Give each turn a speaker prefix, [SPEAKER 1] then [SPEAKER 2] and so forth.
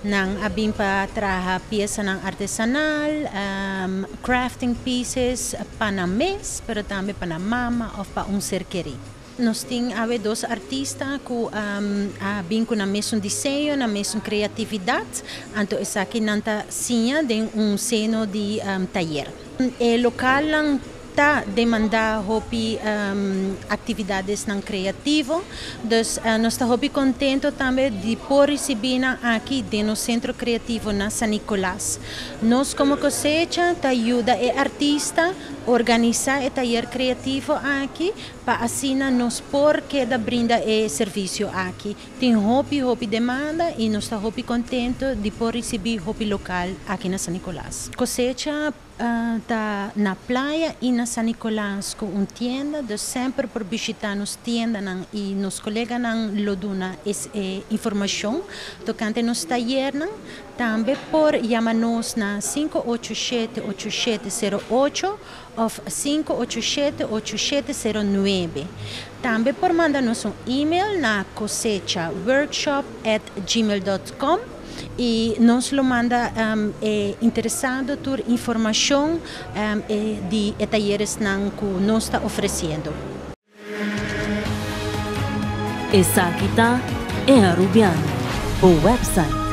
[SPEAKER 1] Nan a bin pa traha piesanan artesanal, crafting pieces pa nan mes, pero tambe pa nan mama of pa un ser keri. Nos tin awe dos artista ku a bin ku nan mesun diseño, nan mesun kreatividat, anto esaki nan ta siña den un seno di tayer. E lokalnan ta demandá hopi aktividadesnan kreativo, dus nos ta hopi kontento tambe di por risibí nan aki den nos sentro kreativo na San Nicolas. Nos komo Kosecha ta yuda e artista organisá e tayer kreativo aki pa asina nos por keda brinda e servisio aki. Tin hopi hopi demanda i nos ta hopi kontento di por risibí hopi lokal aki na San Nicolas. Kosecha ta na Playa i na San Nicolas ku un tienda, dus semper por bishitá nos tiendanan i nos koleganan lo duna e informashon tokante nos tayernan. Tambe por yama nos na 587-8708 òf 587-8709. Tambe por manda nos un email na cosechaworkshop@gmail.com i nos lo manda e interesado tur informashon di e tayeresnan ku nos ta ofresiendo.
[SPEAKER 2] Esaki ta E Arubiano, bo website.